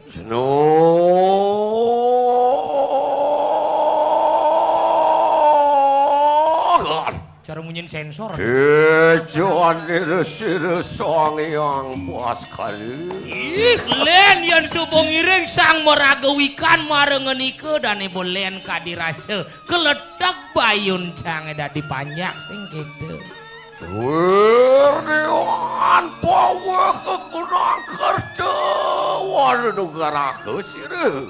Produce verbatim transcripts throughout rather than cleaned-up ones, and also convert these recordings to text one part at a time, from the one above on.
Jenogan. Cara munyin sensor. Dejanira sira Sang Hyang Baskara. Ih, lén yén suba ngiring Sang Maraga Wikan marang ngenika dane bo lén kadi rasa keletek bayun jange dadi panjak sing kéto. Wirniwan pawe kegunang kerta wana nugaraga sira.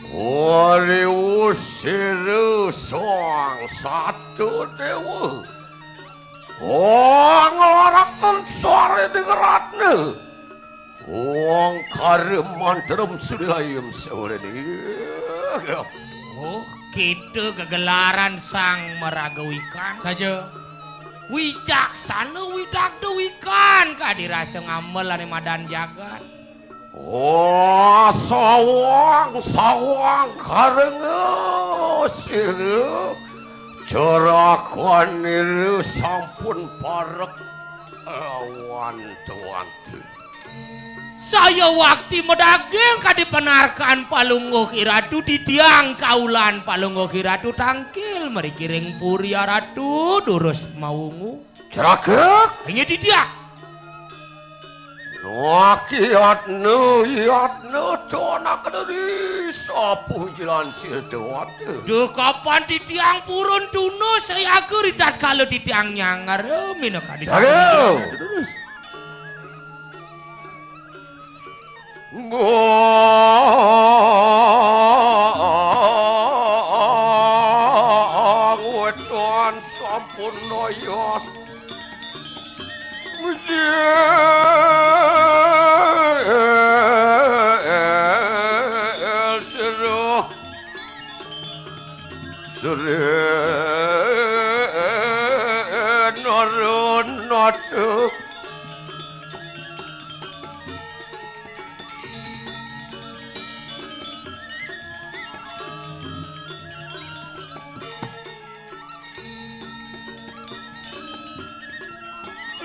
Wariwu sira Sang Sata Dewa. Wong laraken sore ning ratna. Wong kare mantrem sulayem sore ni. Oh, kita gegelaran Sang Maraga Wikan. Saja. Wicaksana widagda wikan kadi rasa ngamel ane madan jagat. Oh, sawang, sawang karenga sira. Cerakanira sampun parek wanti-wanti. Saya wakti medaging kadi penarkan palungguh iratu titiang kaulan palungguh iratu tangkil mriki ring puri aratu durus mawungu. Jragek. Inggih titiang. Nuaki yatna, yatna, tonakna di sapujilan sira dewata. Duh, kapan titiang purun tuna sayaga ritatkala titiang nyangara minakadi Jragek. Terus. Ngwetan sampun noyos. Sri Narunatu.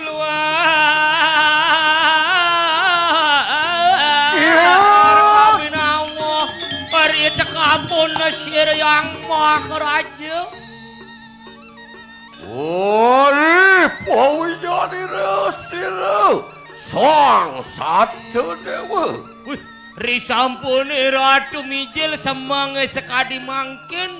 Luar Iya. Kawinawa, paritekapun Sir Yang Maharaja. Ori pawijanira sira Sang Sata Dewa. Wih, risampune Ratu Mijil semenge sekadi mangkin.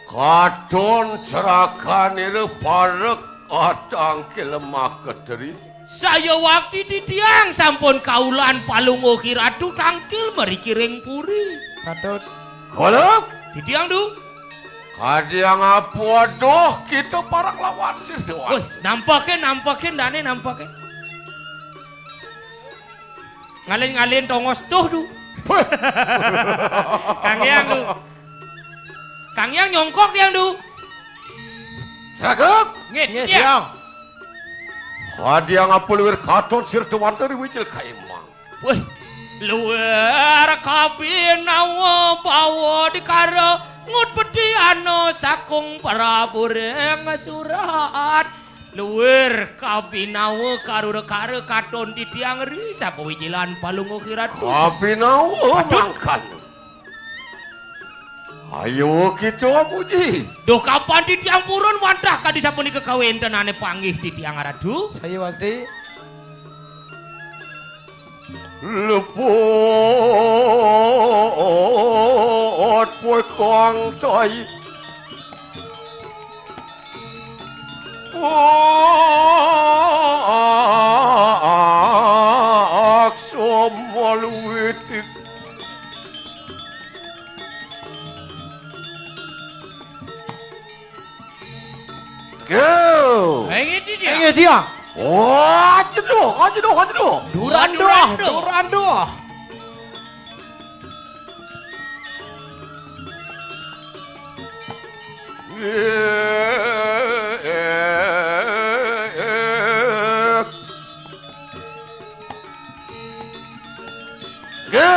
Katon cerakanira parek atangkil maketeri. Saya wakti titiang sampun kaulan palungguh iratu tangkil mriki ring puri. Patut. Golek. Titiang, Du. Kadiang apa doh kita parek lawan sir Dewan. Woi, nampake, nampake, dane nampake. Ngalin-ngalin tongos tuh, Du. Kang Yang, Du. Kang Yang nyongkok tiang, Du. Ragep. Nggih, nggih, tiang. Tiang. Kadiang apa luwir katon sir Dewan dari Wijil Kaimang. Wih, luwir kabinawa bawa dikara ngut peti ana sakung Prabu ring surat. Luwir kabinawa karura-kara katon titiang ri sapa wijilan palungguh iratu. Kabinawa Aduh. Mangkan. Ayo kita muji. Duh kapan titiang purun wantah kadi sapunika kawentenane panggih titiang aratu. Saya wakti. Lepot poi kang tai. Wah, aksa maluwitik. Go. Inggih, Tiang. Inggih, Tiang. Wah, jeduh, ajeduh, ajeduh. Duran, duran, duran, duh, duh. Duran, duh. Go.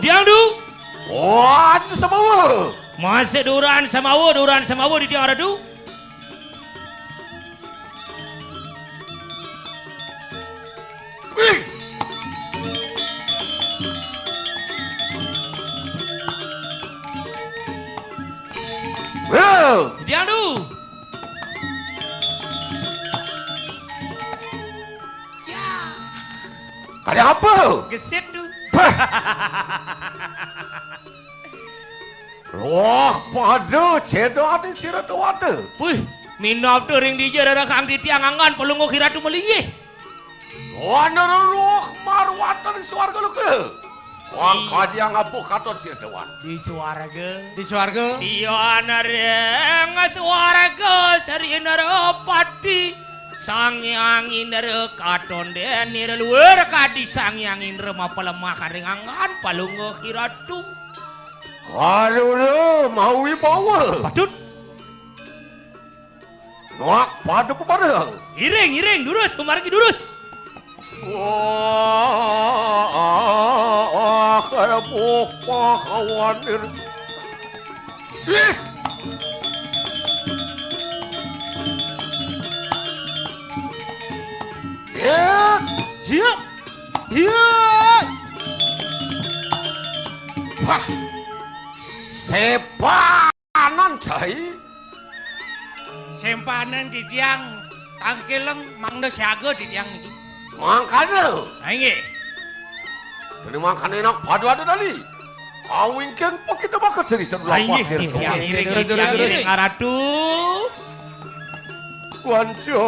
Tiang, Du. Wah, samawa. Masih duran samawa, duran samawa titiang aratu. Wih. Dianu. Ya. Kali apa? Gesit tu. Bah. Wah, pada cedok ati sira dewata. Wih, minab tu ring dija rara kang titiang anggan Palungguh Ratu Melinggih. Wana roh marwatan di swarga luka. Wah, kadiang abuh katon sira dewan. Di swarga. Di swarga. Iya ana ring swarga Sri Narapati. Sang Hyang Indra katon denir luar kadi Sang Hyang Indra mapalemah karing anggan Palungguh Ratu. Karuna mawibawa. Patut. Nuak pada pebareng. Iring, iring, durus, pemargi durus. Wah, kaya boh pahawanir. Ih. Ih. Jiat. Iya. Wah. Sepanan, Cai. Sempanan titiang tangkileng mangda siaga titiang niki. Mangkana. Ha, inggih. Dene mangkana enak padu ada dali. Kawingking pakita bakal cerita dulu. Ha, inggih, pasir. Titiang iring, titiang iring, Ratu. Wanca.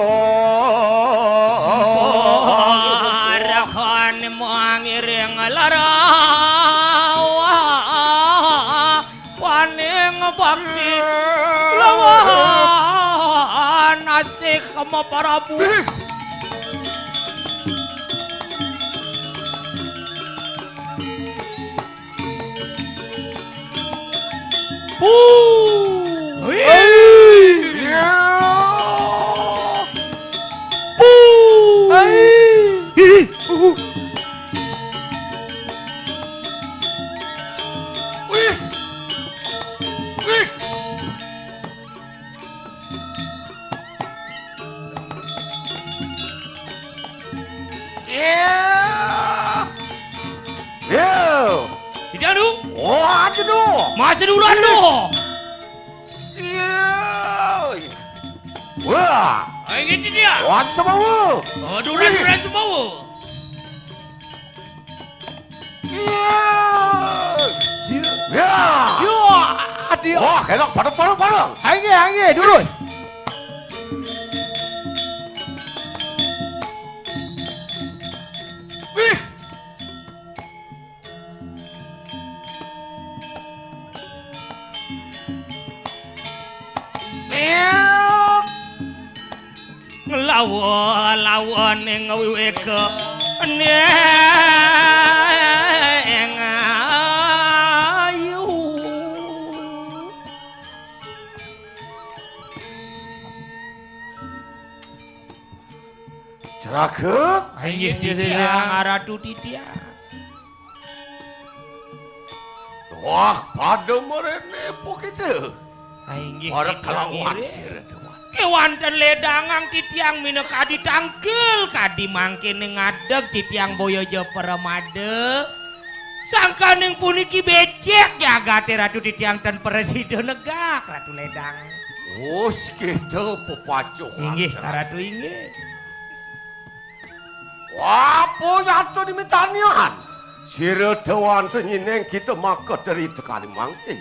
Parekan mangiring larawa. Paning bakti lawan asih kama Prabu. Pu. Pu. Ih. Wih. Wih. Iya. Iya. Tidak, Du. Wah, aduh. Masih dulu, Du. Iya. Wah. Ayo, gitu dia. Wah, semua. Oh, duran, duran semua. Iya. Iya. Iya. Iya. Wah, enak, padang, padang, padang. Hangge, hangge, durus. Wih. Iya. Nglawa-lawa ning wiweka ning ayu. Ceraga? Inggih, inggih, titiang, inggih. Ratu titiang. Wah, pada merene pokite. Ah, inggih, para titiang kalawan ngiring. Sira dewa. Kewanten ledangang titiang minakadi tangkil, kadi mangkene ngadeg titiang boya ja pramada. Sangkaning puniki becik jagate Ratu titiang ten prasida negak, Ratu Ledang. Oh, sekita pepacuhan. Inggih, Ratu, inggih. Wah, apa nyata dimitanian? Sira dewan tenyineng kita maka derita kali mangke.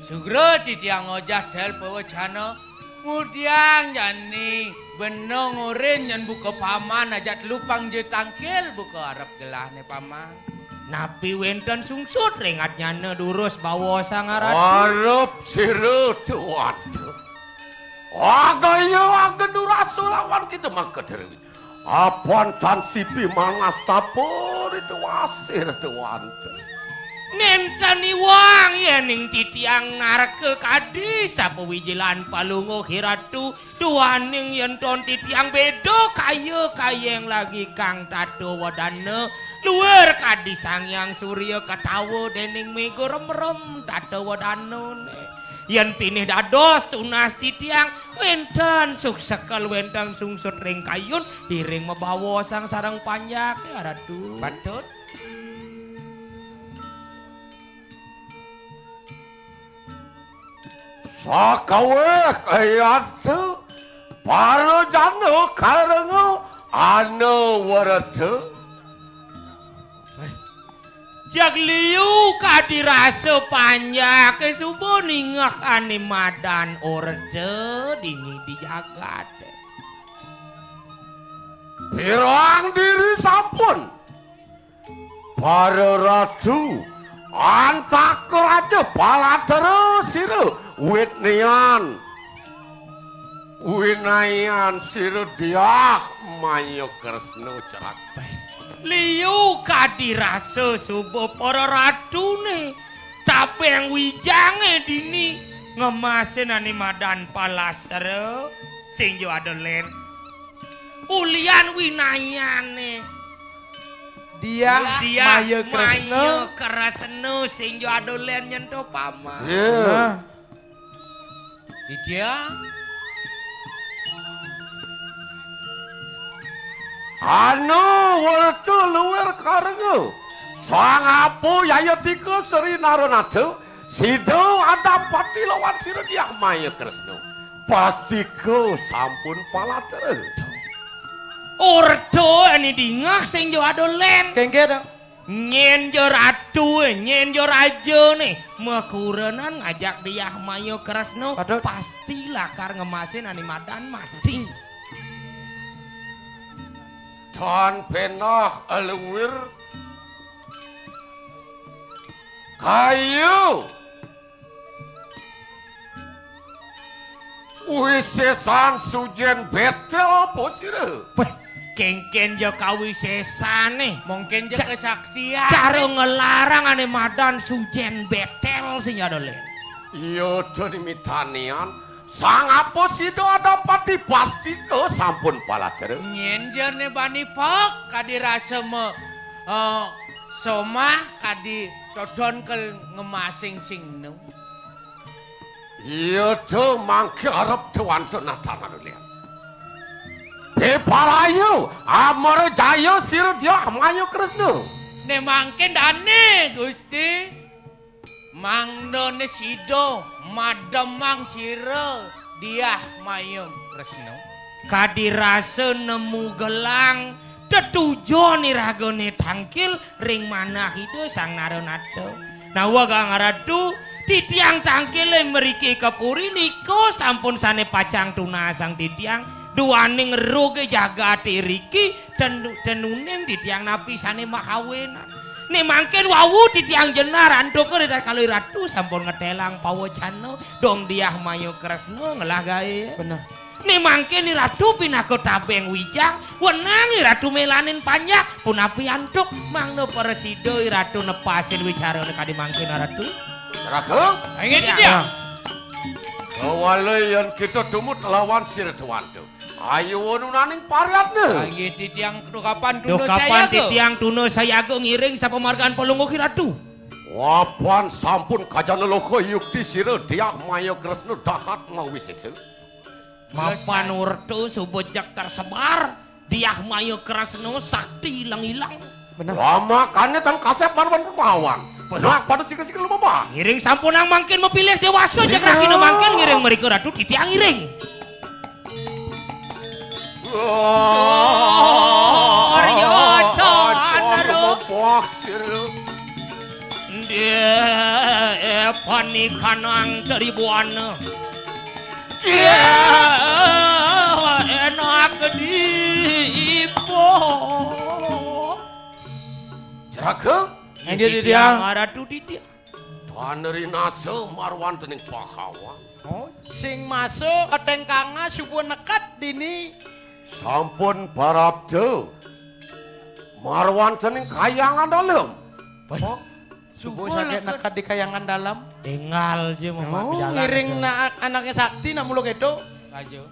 Sugra titiang ngojah del pawacana. Ngudiang jani benung urin nyen buka paman ajak lupang je tangkil buka arep gelahne paman. Napi wenten sungsut ring adnyana durus bawa Sang Ratu? Arep sira tuan. Agaya aga durasa lawan kita mangka derewi. Apan tan sipi manastapa rituasih rituanta. Nenten iwang yening titiang narka kadi sapawijilan palungguh iratu, duaning yen ton titiang beda kaya kayeng lagi kang tata wedana, luar kadi Sang Hyang Surya katawa dening mega remrem tata wedanane. Yen pinih dados tunas titiang, wenten suksekel, wenten sungsut ring kayun, iring mabawa sang sareng panjake, Ratu. Patut. Pakaweh kayata parajana karenga ana werta. Jeg liu kadi rasa panjake suba ningeh ane madan orta dini di jagat. Pirang diri sampun. Para ratu, antaka raja palatera sira witnian. Winayan sira Diah Maya Kresna cerak. Liu kadi rasa suba para ratune tabeng wijange dini ngemasin ane madan palastra sing jo ada len. Ulian winayane Diah Diah Maya Kresna. Maya Kresna sing jo ada len nyento pama. Ya. Nah. Didiang. Anu werta luwir karenga. Sang Apu Yayatika Sri Narunata, sida adapati lawan sira Diah Maya Kresna. Pastika sampun palatera. Orta ane dingeh sing jo ada len. Kengke to. Nyen ja ratu, nyen ja rajane makurenan ngajak Diah Maya Kresna, patut, pasti lakar ngemasin ane madan mati. Tan penah aluwir kayu. Wisesan sujen betel apa sira? Weh, kengken ja kawisesane. Mungkin ja ca-, kesaktian. Cara ngelarang ane madan sujen betel sing ada le. Iya, to dimitanian. Sang apa sida adapati pastika sampun palatera. Nyen jane bani pok kadi rasa me, eh, somah kadi todon ke ngemasing sing nu. Iya, to mangke arep to wantun natanan ulian. Beparayu, amara jaya sira Diah Mayu Kresna. Ne mangke dane, Gusti. Mangdane sida mademang sira Diah Mayu Kresna. Kadi rasa nemu gelang tetujon iragane tangkil ring manah Ida Sang Narunata. Nawa Kang Ratu, titiang tangkile mriki ka puri nika sampun sane pacang tunasang titiang duaning roge jagate riki ten-, tenuning titiang napi sane mahawenan. Ne mangkin wau titiang jenar antuk ritatkala Ratu sampun ngetelang pawacana dong Diah Mayu Kresna ngelah gae. Bener. Ni mangke ni Ratu pinaka tabeng wijang, wenang ni Ratu melanin panjak, punapi antuk, mangda prasida i Ratu nepasin wicarane kadi mangke na Ratu. Raga? Inggih, ya. Titiang. Kawala yen kita tumut lawan Sira Dewanta. Ayo nunaning pariatna. Inggih, titiang dukapan tuna sayaga. Dukapan titiang tuna sayaga ngiring sapamargan palungguh i Ratu. Wapan sampun kajana loka yukti sira Diah Maya Kresna dahat mawisesa. Mapan urtu suba jeg tersebar, Diah Maya Kresna sakti ilang-ilang. Bener. Lamakane tan kasep marwan pawan. Bener. Nak pada sikil-sikil lumebah. Ngiring sampunang mangkin mapilih dewasa, jeg rakina mangkin ngiring mrika Ratu titiang ngiring. Arya Candra. Wah, sira. Nggih, panikanang tribuana. Iya, enak dipo. Jeraga? Inggih, titiang. Titiang, Ratu titiang. Panerinasa marwantening pahawan. Oh, sing masuk atengkanga suba neked dini. Sampun parapta. Marwantening kayangan dalem. Wah. Oh, suba saget neked di kayangan dalem. Tinggal je, oh, ngiring na-, anake sakti nak mula keto. Aja.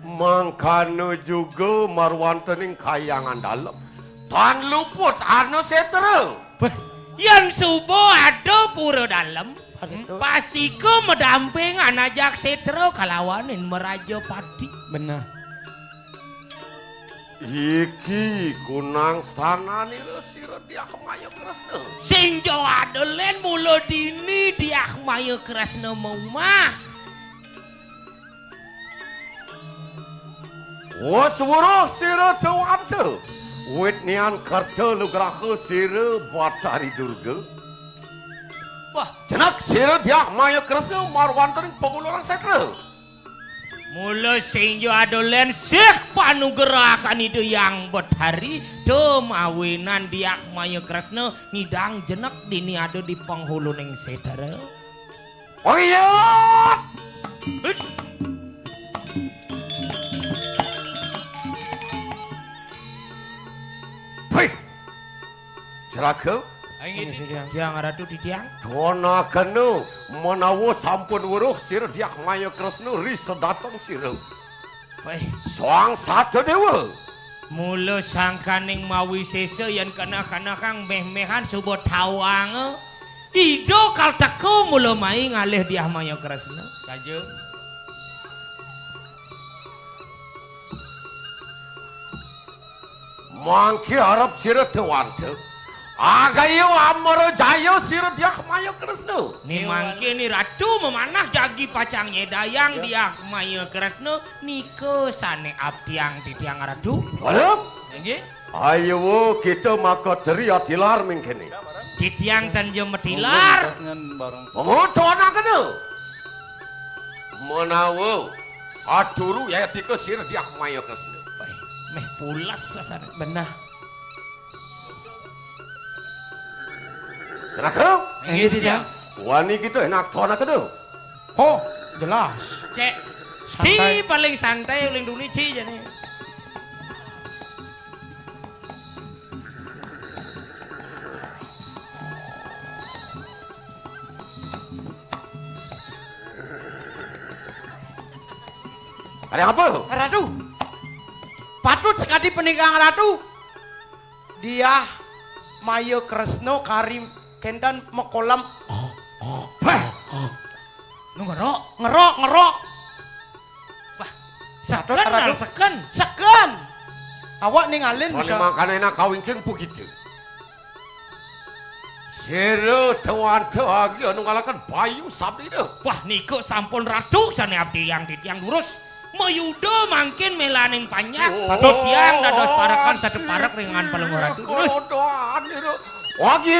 Mangkana juga marwantening kayangan dalem. Tan luput anu setra. Beh, yen suba ada pura dalem, pastika madamping anajak setra kalawaning maraja pati. Bener. Iki kunang stananira sira Dyah Maya Kresna. Sing ja ada lén mula dini Dyah Maya Kresna maumah. Wes weruh sira Dewata. Wit nian kerta nugraha sira Batari Durga. Wah, jenek sira Dyah Maya Kresna marwantening pangulurang setra. Mula sing ja ada lén sih panugrahan Ida Hyang Betari, da mawinan Dyah Maya Kresna ngidang jenek dini ada di penghuluning setra. Oyot! Hei! Jeraga. Inggih, titiang. Titiang Ratu, titiang. Dwana kena menawa sampun weruh sira Dyah Maya Kresna ri sedateng sira. Wéh. Sang Sata Dewa. Mula sangkaning mawisesa yén kena-kena kang méh-méhan suba tawanga. Ida kal teka mula mai ngalih Dyah Maya Kresna. Kajeng. Mangke arep sira Dewanta. Agaya amara jaya sira Dyah Maya Kresna. Ni mangke ni Ratu memanah jagi pacang nyedayang Dyah Maya Kresna nika sané abdiang titiang Ratu. Halo? Inggih. Ayo kita maka teri atilar mingkene. Titiang tan ja matilar. Monggo tuanakena. Menawa aturu yayatika sira Dyah Maya Kresna. Wéh, méh pules sasané. Benah. Raka? Inggih, titiang. Wani kita enak tuanakena. Oh, jelas. Cek. Santai. Ci paling santai uling duni ci jane. Ada apa? Ratu. Patut sekadi penikang Ratu. Dyah Maya Kresna kari kenten makolem. Bah. Nu ngerok? Ngerok, ngerok. Wah, seken, Ratu. Seken. Seken. Awak ningalin. Mane bisa. Mangkane enak kawingking pugite. Sira Dewanta agi anu ngalaken bayu sabdina. Wah, nika sampun Ratu sane abdi yang titiang lurus. Mayuda mangkin melaning panjak. Oh, patut tiang dados parekan sadeparek ringan palungguh Ratu. Terus. Kodoan itu. Wagi.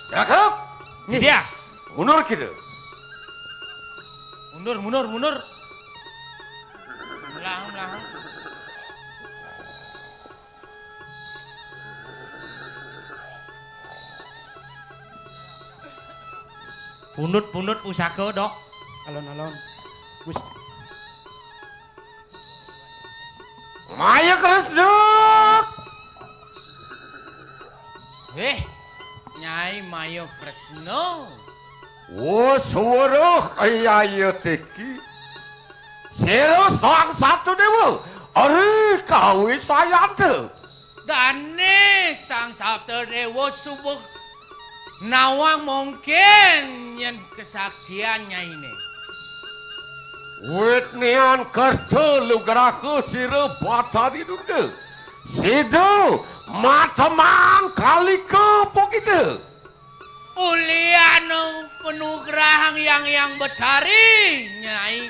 Cakep. Nggih. Dia. Mundur kita. Mundur, mundur, mundur. Melah, melah. Pundut-pundut pusaka, Dok. Alon-alon. Wis. Maya Kresna. Eh, Nyai Maya Kresna. Wo suweruh ayaya teki. Sira Sang Satu Dewa. Ari kawisayanta. Dane Sang Sapta Dewa subuh nawang mungkin yen kesaktian nyaine. Wit nian kerta lugraha sira Batari Durga. Sida mateman kalika pokita. Ulian penugrahang Yang Yang Betari, Nyai.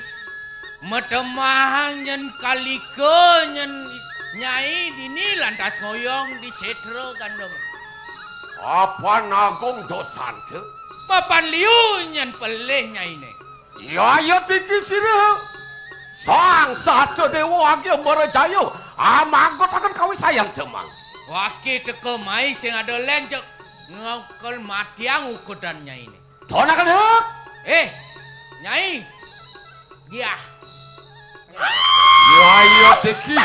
Metemahang nyen kalika nyen Nyai dini lantas ngoyong di setra gandum. Apan agung dosanta? Papan liu nyen pelih Nyaine. Ya, ya, tiki sira. Sang Sata Dewa Agya Marajaya, amangkutaken kawisayan demang. Waki teka mai sing ada lencek. Ngkel matiang ukudan nyaine. Donaken hek. Eh, Nyai. Giah. Waya tiki.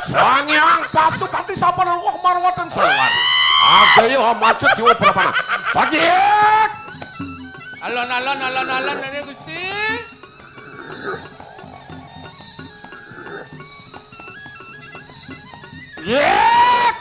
Sang Hyang Pasupati sampun wah marwatan sawan. Agaya macet jiwa prapana. Pajik. Alon-alon, alon-alon, ini Gusti. Yek.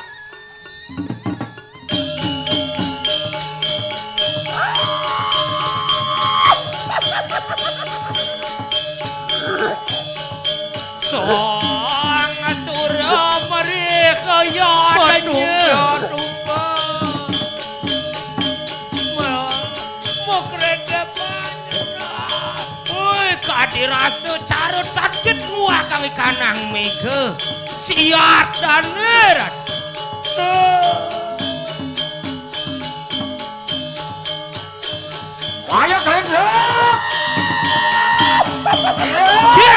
Aduh, Pak. Mau, mau kereta panjang. Woi, kadirasa cara tadit muah kang ikanang mega. Siat dane, Rat. Ayo, Kang. Cie,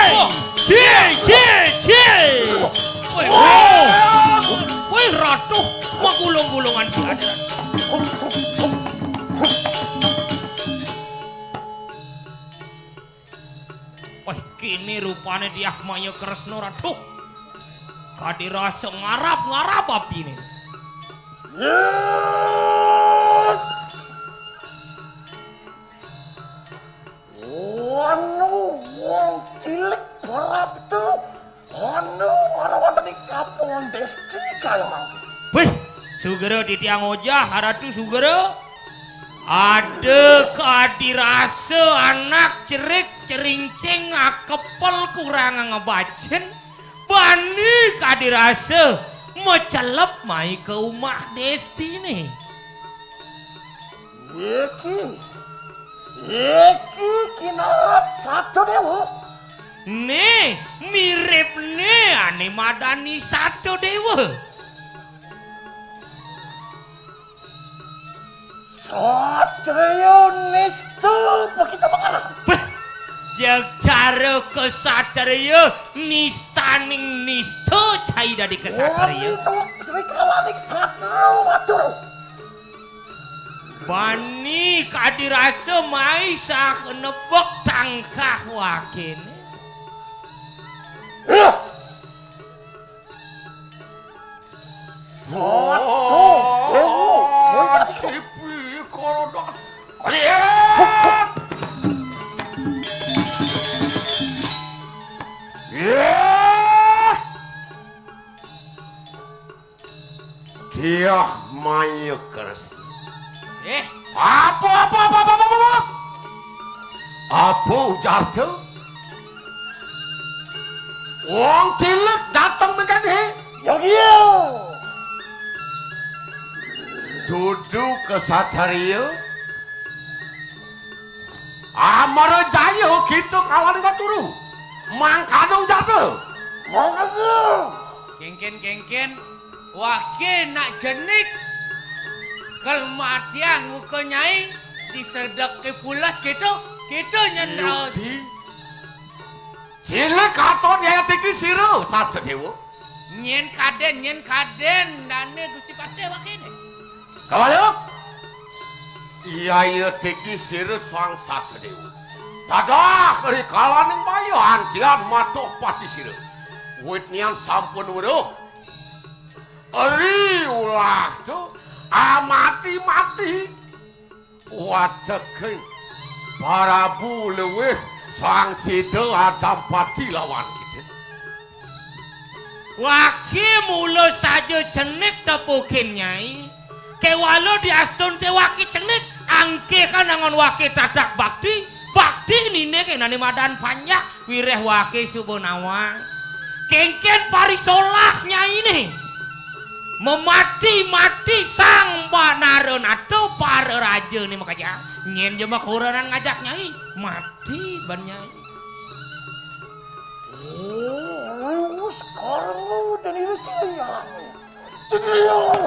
cie, cie, cie. Woi, woi. Woi, Ratu, magulung-gulungan si Adran. Wah, kini rupane Diah Maya Kresna, Ratu. Kadirasa ngarap-ngarap abdine. Anu wong cilik prapta anu ngrawani kapongan desti kaya mangke. Wih, sugra titiang ojah, Ratu sugra. Ada kadirasa anak cerik cerincing akepel kurang ngebacen, bani kadirasa mecelep mai ke umah destine. Iki, iki kinaran Sata Dewa. Ne, miripne ane madani Sata Dewa. Satriya nista apa kita mengarah? Beh, jeg cara kesatriya nistaning nista cai dadi kesatriya. Wani nuwek Sri Kalaning Satra matur. Bani kadirasa mai sah nebek tangkah wakene. Satu, dewa, sipi korodon. Kalian. Ya. Diah Maya Kresna. Eh, apa, apa, apa, apa, apa, apa? Apa ujar to? Wong cilik dateng mengkene. Ya iya. Dudu kesatriya. Amara jaya kita kawan turu. Mangkana ujar to. Mangkana. Kengken, kengken. Wage nak jenik. Kelmatian muka nyai disedekke pulas gitu. Gitu nyen raos. Yudi. Cilik katon yaya tiki sira, Sata Dewa. Nyen kaden, nyen kaden, dane Gusti Patih wakene. Kawala. Yaya tiki sira Sang Sata Dewa. Dadah ri kalaning maya antian matuh pati sira. Wit nian sampun weruh. Eri ulah tu amati mati. Wateking Prabu luwih Sang Sida Adampati lawan kita. Wage mula saja cenik tepukin Nyai. Kewala diastun te wake cenik, angkih kan angon wake tatak bakti, bakti nine kenane madan panjak, wireh wake suba nawang. Kengken parisolah Nyaine. Memati-mati Sang Banara Nata para raja ni makajang. Nyen jema koranan ngajak Nyai, mati ban Nyai. Oh, sekarang udah nih sih ya. Cedil.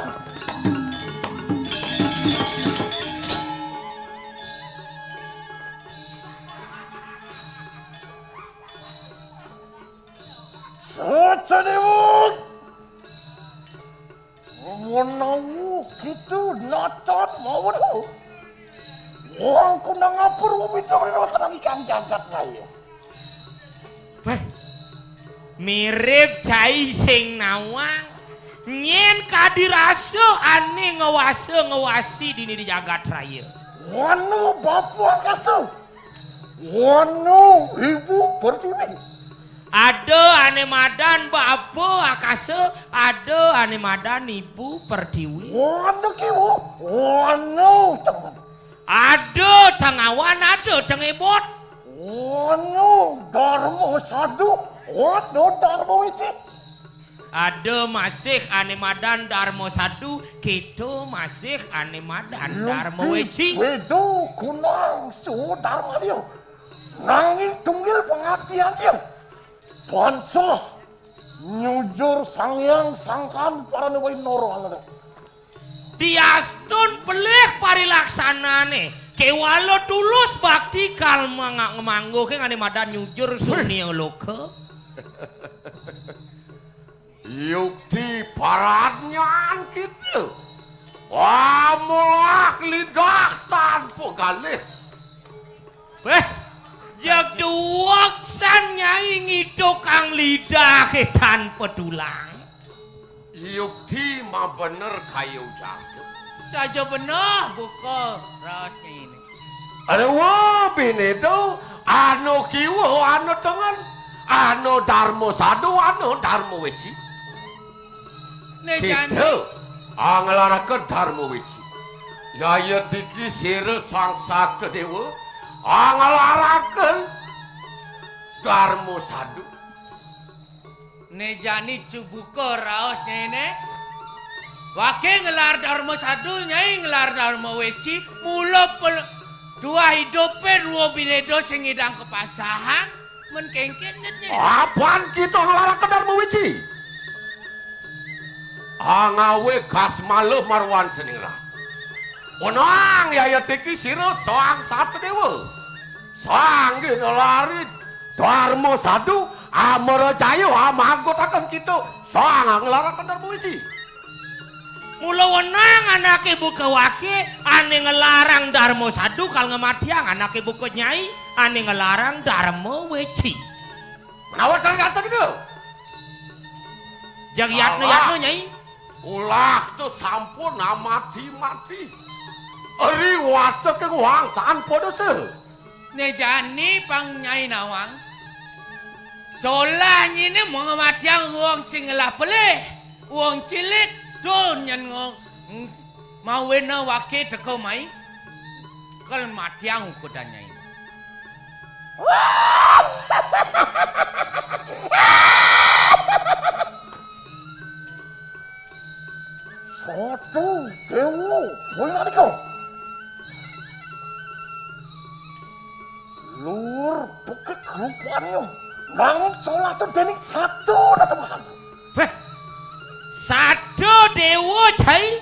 Saca Dewa. Menawa kita natan mawon. Wong kunang ngapur wong pintu ing jagat raya. Weh, mirip cai sing nawang. Nyen kadirasa ane ngewasa ngewasi dini di jagat raya. Wanu Bapa Angkasa. Wanu Ibu Pertiwi. Ada ane madan Bapa Akasa, ada ane madan Ibu Pertiwi. Wanu Kiwu, wanu teman. Ada tengawan, ada tengebot. Wanu Dharma Sadu, wanu Dharma Wiji. Ada masih ané madan Darma Sadu, kita masih ané madan Darma Wéci. Wéda gunang sudarma liya. Nanging tunggil pangatian iya. Bansa nyujur Sang Hyang Sangkan Parana Winara. Diastun pelih parilaksanané, kéwala tulus bakti kal manga-, ngamangguhing ané madan nyujur sunia loka. Yukti paranyan kita. Pamulah lidah tanpa galih. Wéh, jeg duweg san Nyai ngidukang lidahé tanpa tulang. Yukti mabener kaya ujar. Saja beneh buka raos Nyainé. Aduh, bineda, anu kiwa, anu tengen, anu Darma Sadu, anu Darma Wéci. Né jani. Kita anglaraken Darma Wéci. Yaya tiki sira Sang Sata Déwa anglaraken Darma Sadu. Né jani cubuka raos Nyainé. Waké ngelar Darma Sadu, Nyai ngelar Darma Wéci, mula pel-, tuah idupé rua bineda sing ngidang kapasahang, men kéngkén nyet Nyai. Apan kita ngelaraken Darma Wéci? Angawé kasmala marwan cening rat. Wenang yaya tiki sira Sang Satadéwa. Sanggi ngelari Darma Sadu, amara jaya amangkutaken kita, sang ngelaraken Darma Wéci. Mula wenang anaké buka waké, ané ngelarang Darma Sadu kal ngamatiang anaké buka nyai, ané ngelarang Darma Wéci. Menawa kalian rasa gitu. Jang yatna-yatna, Nyai. Ulah tu sampun amati-mati. Eri watek ing wang tanpa dosa. Né jani pang Nyai nawang. Solah nyainé mau ngamatiang wong sing ngelah pelih, wong cilik, dun nyen ngo-, ng-, mawena waké teka mai. Kal matiang ukudan Nyai. Satu Déwa, boya nika. Lur bekik rupanya, nanging solah tu dening satu tetepahan. Beh, satu Déwa, Jai.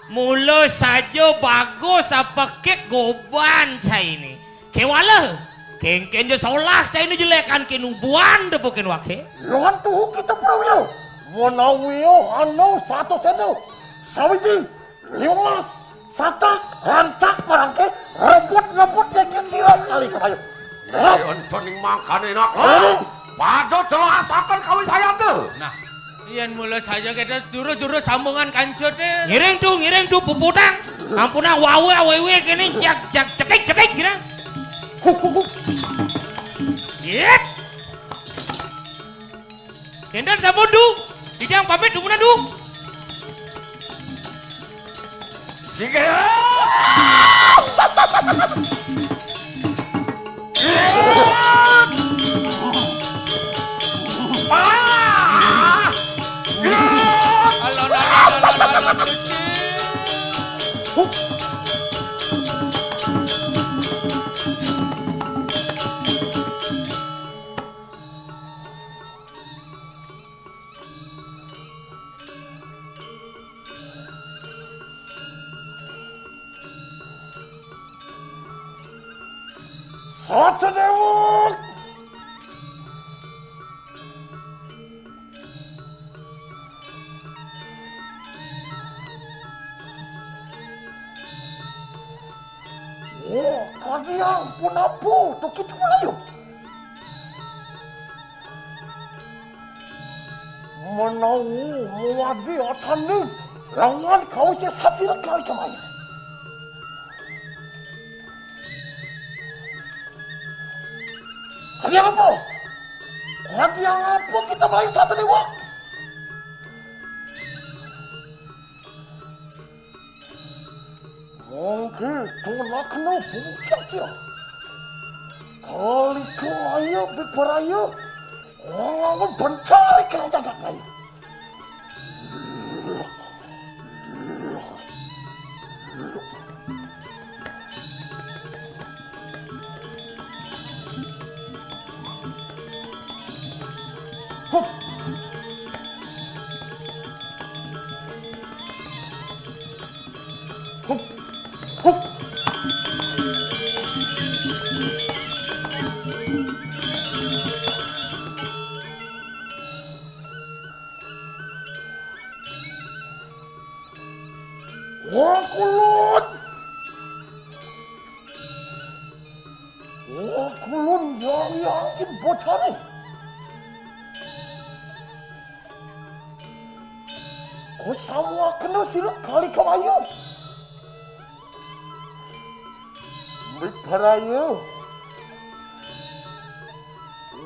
Mula saja bagus apekik goban cainé. Kéwala, kéngkén ja solah cainé jelékan kinubuan depukin waké. Lan tuhu kita prawira. Menawi anu satus éndah. Sawiji, limas, satak, rancak marangké, rebut-rebut yéki sira kali kayu. Ayo, entoning mangkane enak. Ayo. Pada jelasaken kawisayanda. Nah, yen mula saja kita jurus-jurus sambungan kancuté. Ngiring tu, ngiring tu, puputang. Ampunang wawe awewe kene jak, jak, cetik, cetik, kira. Huk, huk, huk. Yet. Kénten sampun, Du. Titiang pamit dumunan, Du. Singgih. Satadéwa. Oh, kalian punapa, Tukit Melayu? Menawi muwadi atane lawan kawise satira kali kemaya. Kalian apa? Kalian apa kita melayu satu dewa? Monggo tunakno bukya. Kalika ayo beberaya. Ngomong bencari kang jagat ayo. Wah, kulun. Wah, kulun, Hyang, Hyang, Hyang Betari. Kusamuaken sira kalih kemayu. Betari.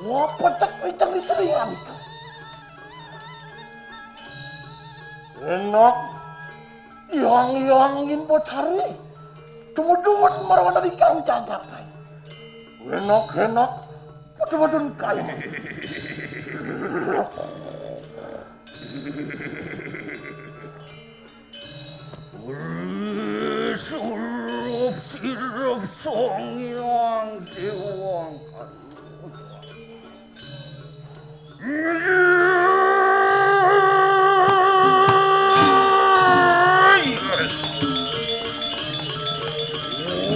Wah, petek wijeng Sri Andika. Enak. Hyang, Hyang, Hyang Betari. Tumedun marwana ingkang jagat. Enak, enak. Tumedun kae. Surup sirup Sang Hyang Dewang Karuh.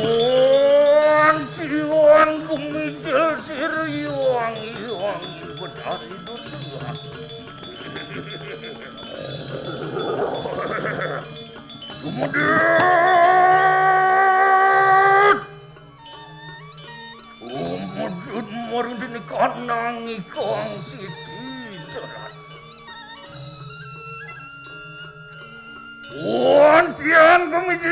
Wong Hyang Gumijil Sir Hyang Hyang Betari Dutra. Kemudian Umudun marundini kanang ikang siji darat. Wontian pemijit.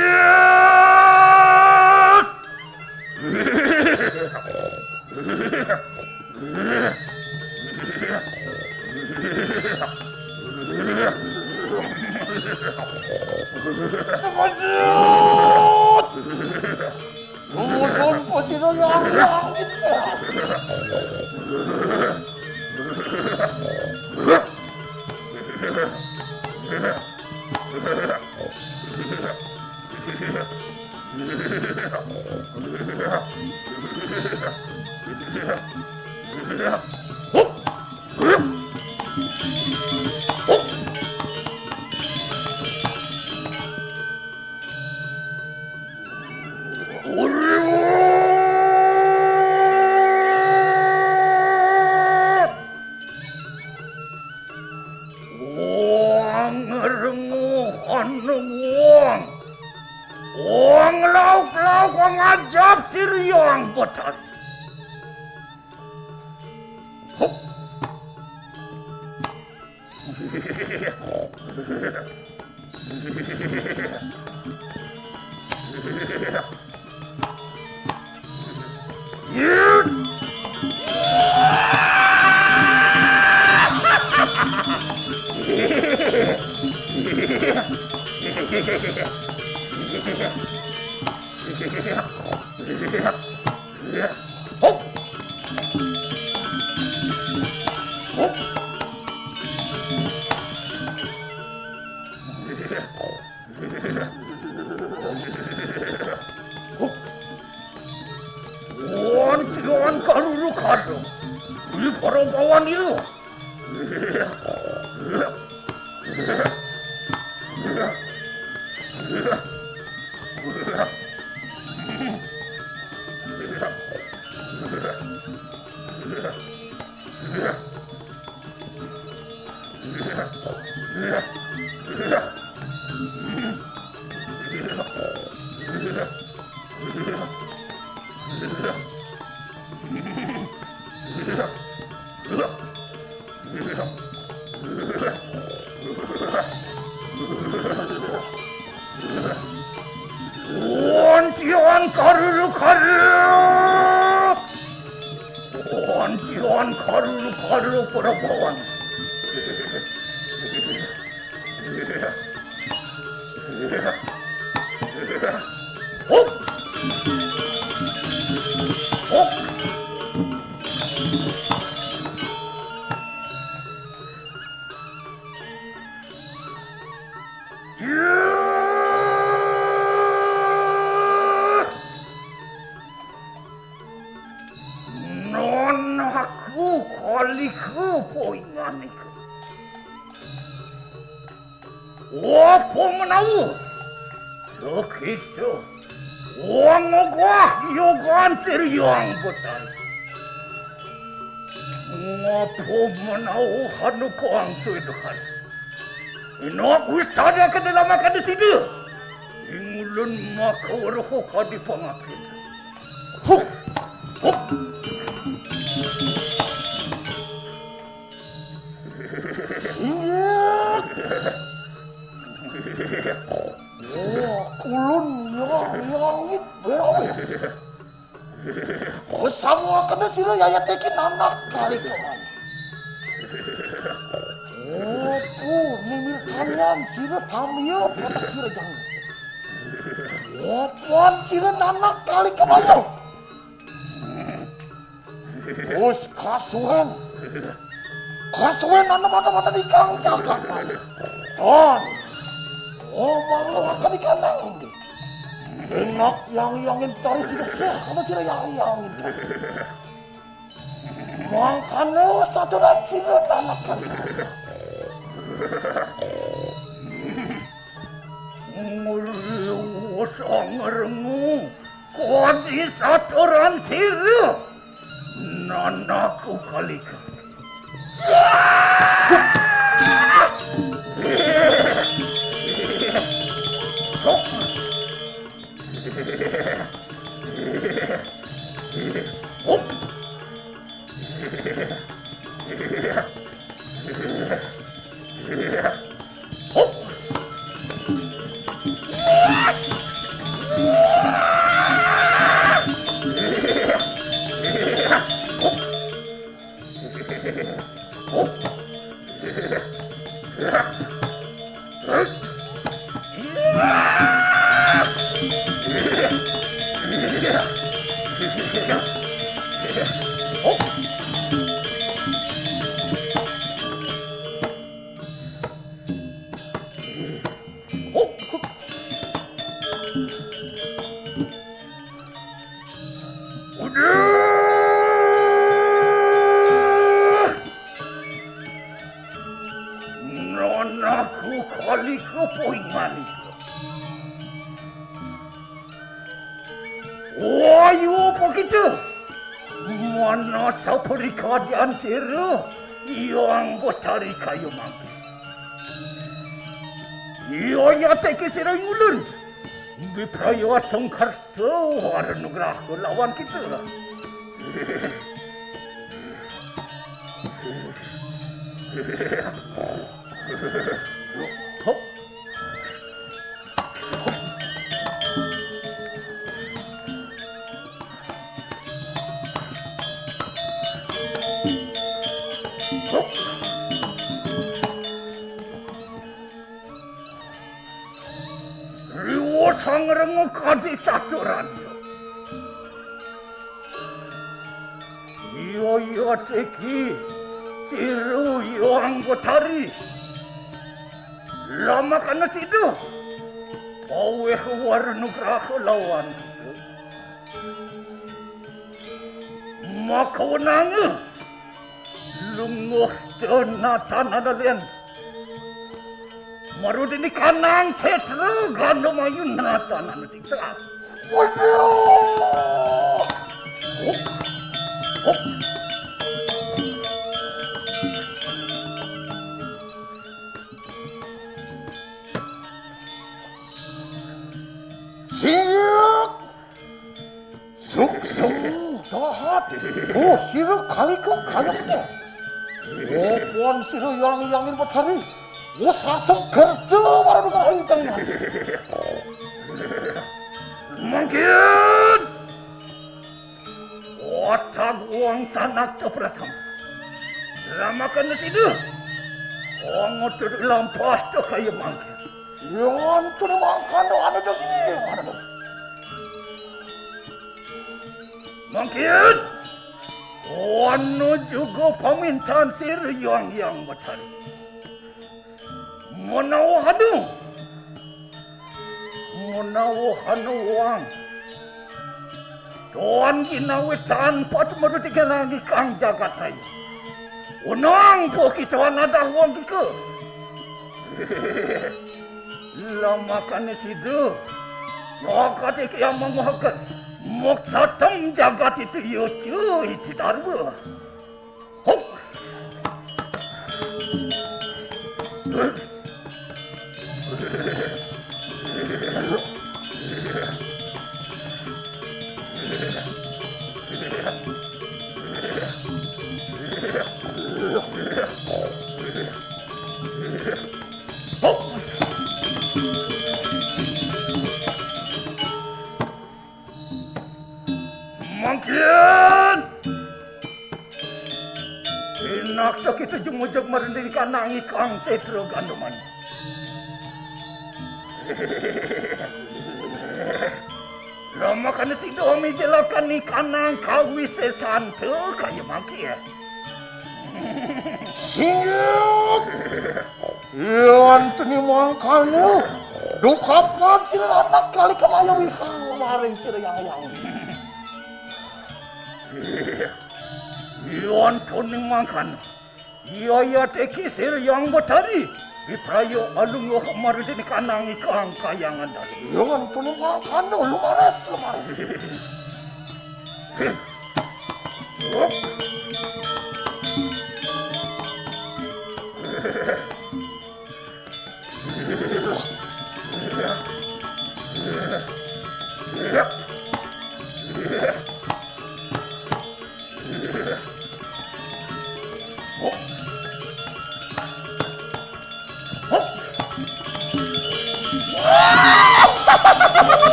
Pemijit. Lumudun pasira yang langit. Wong ngrungu ana wong. Wong lauk-lauk, wong ajab Sir Hyang Betari. Hup. Wonten kaluru-kaluru. Beli para pawan itu. Wontian karu-karu. Wontian karu-karu para pawan. Hop. Hop. Non aku kaliku poinganiku. Apa menawa? Sekistu. Wong ogah yogan Sir Hyang Betari. Ngapa manawa anu pangsuiduhan? Inak wisada ka dalam akan sida. Ingulun maka weruh kadi pangapit. Hup! Hup! Iya. Oh, ulun ya, langit berawe. Bersama kena sira yayat iki nanak kali kemana. Opo, mimir kalian sira tamia kata sira jangan. Opo, sira nanak kali kemana. Wis kasuwen. Kasuwen ana mata-mata di kang cakak. Kon. Omong lo akan di kandang. Enak yang yangin taruh sih kesel sama sira yang yangin. Mangkana saturan sira tanakan. Ngriwus angrengu. Kodi saturan sira. Nanaku kalika. Udah. Nanaku kalika poingan itu. Wayu apa kita? Mana saperikadian sira yang betari kayu mangke. Iya nyateke sira ngulun. Bipraya sungkar Tuhan nugraha lawan kita. Hop. Hop. Riwa sangrenga kadi saturan. Iya, iya, teki, ciru, iya, anggotari. Lama kana sida. Paweh warna graha lawan. Maka wenanga. Lunguh denatan ada lian. Marudini kanang setra ganda mayun natan anu siksa. Waduh. Hop. Hop. Siap. Suksem dahat. Oh, sira kalika kayaknya. Oh, puan sira yang yangin betari. Oh, sasem kerja baru dengan enteng. Mungkin. Otak uang sanak teperasam. Lamakan sida. Uang otot lampas tu kaya mangkin. Yang tu makan tu ada daging, ada daging. Mangkin, wano juga pamintan sir yang yang batari. Menawa hanu, menawa hanu wang. Tuan ginawi tanpa temeru tiga lagi kang jagat ayu. Unang po kita nadah wang kika. Lamakane sida. Jagat iki amang mahaken. Moksatem jagat itu yocu itu darwa. Hop. Mangkin! Pinaksa kita jumujug marinding kanang ikang setro ganduman. Lama kana si domi jelakan ni kanang kawisesan tu kaya mangkin. Singgit! Yan tinimangkanu, dukapan sira anak kali kamaya wihang maring sira yang yang. Yan tinimangkanu, iya iya teki sira yang batari, iprayo alunguh maridin kanang ikang kayangan dalu. Yan tinimangkanu, lumares, lumares.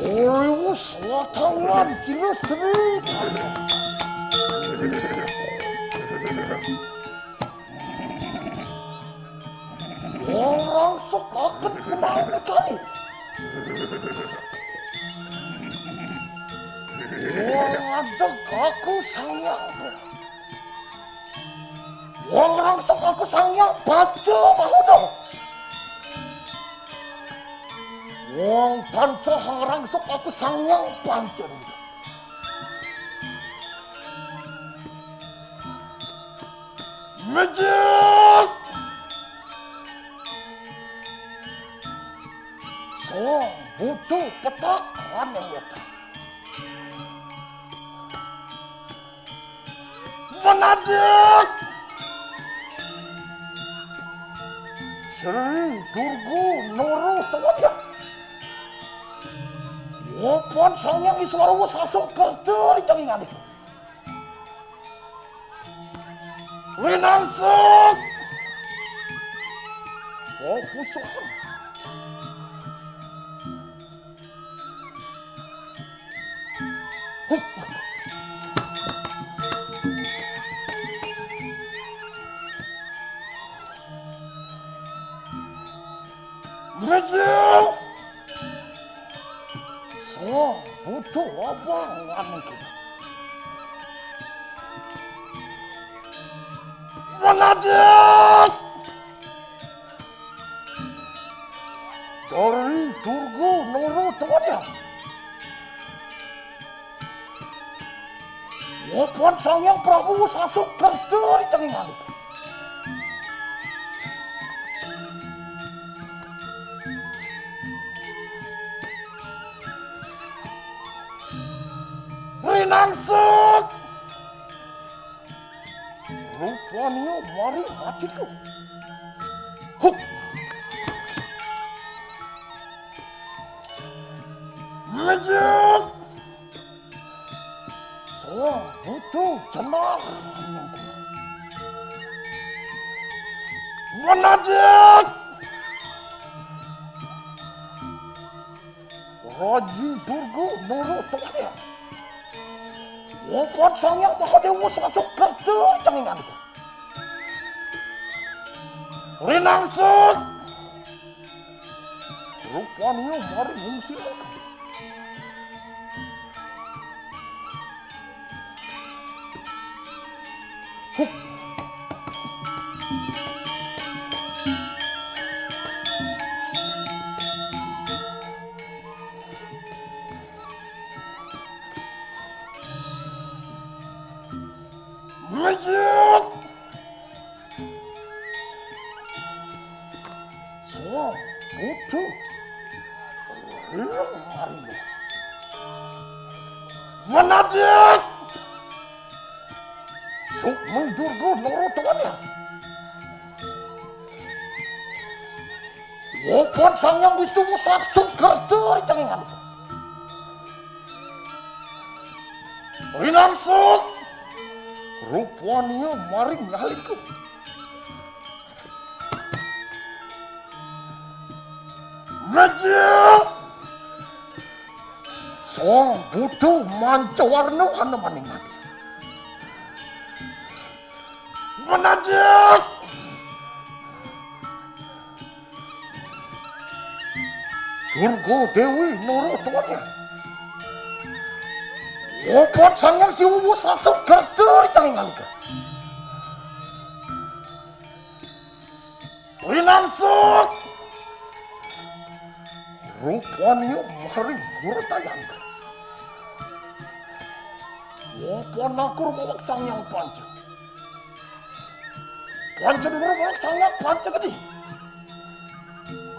Uriwus watangan kira seri. Orang sekaken kenal cari. Orang ada kaku sayang. Wong rangsuk aku Sang Hyang Baja Mahuda. Wong panca ngrangsuk aku Sang Hyang Panca. Mejek. Song butuh petak ane wetan. Menadik! Sri Durga Nara Tawaya. Wopan Sang Hyang Iswara wis asung kerta ri cengingane. Winangsek! Opusuhan. Mejeng! Sang butuh abang anu kita. Menadik! Dari Durga Nara Tawaya. Wopan Sang Hyang Prabu sasuk kerta ri cengingane. Rinangsek! Rupanya mari atiku. Huk. Mejek. Sang butuh jenar. Menadik. Raji Durga Nara Tawaya. Wopat Sang Hyang Mahadewa sasuk kerta ri cengingane. Rinangsek. Rupanya mari ngungsi. Lanjut. Soang Budu. Rileng marindu. Menadit. Sukma Durga nurut tuannya. Wopan Sang Hyang Wisnu saksa kerta ri jangan. Rinangsuk. Rupanya maring ngalika. Mlejek. Soang Budu manca warna hana maning mati. Menadit. Durga Dewi nurut tuannya. Wopat Sang Hyang Siwa saksa kerta ri jangan ngalika. Rinangsuk. Rupanya maring Gurutayang. Wopan akur mawak Sang Hyang Panca. Panca Dewata mawak Sang Hyang Panca Gedi.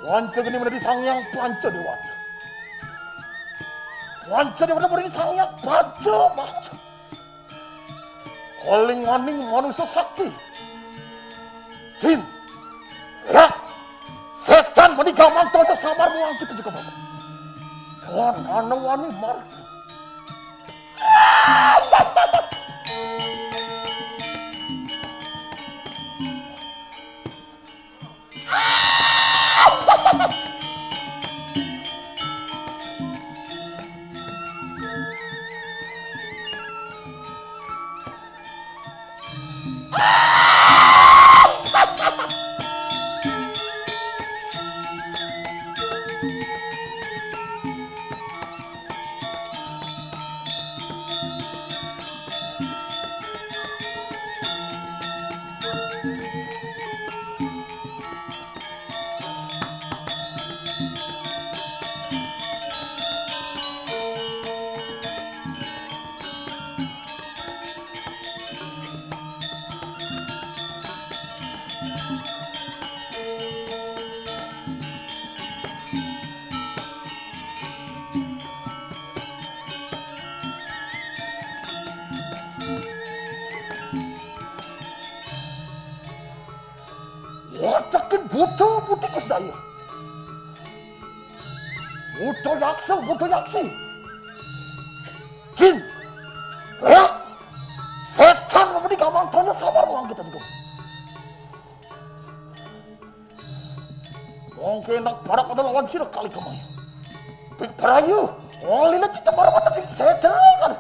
Panca Gedi menjadi Sang Hyang Panca Dewata. Panca Dewata menjadi Sang Hyang Panca Panca. Kalinganing manusa sakti. Jin. Ya. Setan mani gamang tonto samar muang kita juga baca. Wan ana wani mar. Watakin buta putih Krisdaya. Buta yaksa, buta yaksi. Jin. Ya. Setan mani gamang tonto samar muang kita juga. Mongke nak parak ada lawan sira kali kemai. Pik perayu. Oh, lila kita baru mata pik saya cerai kan.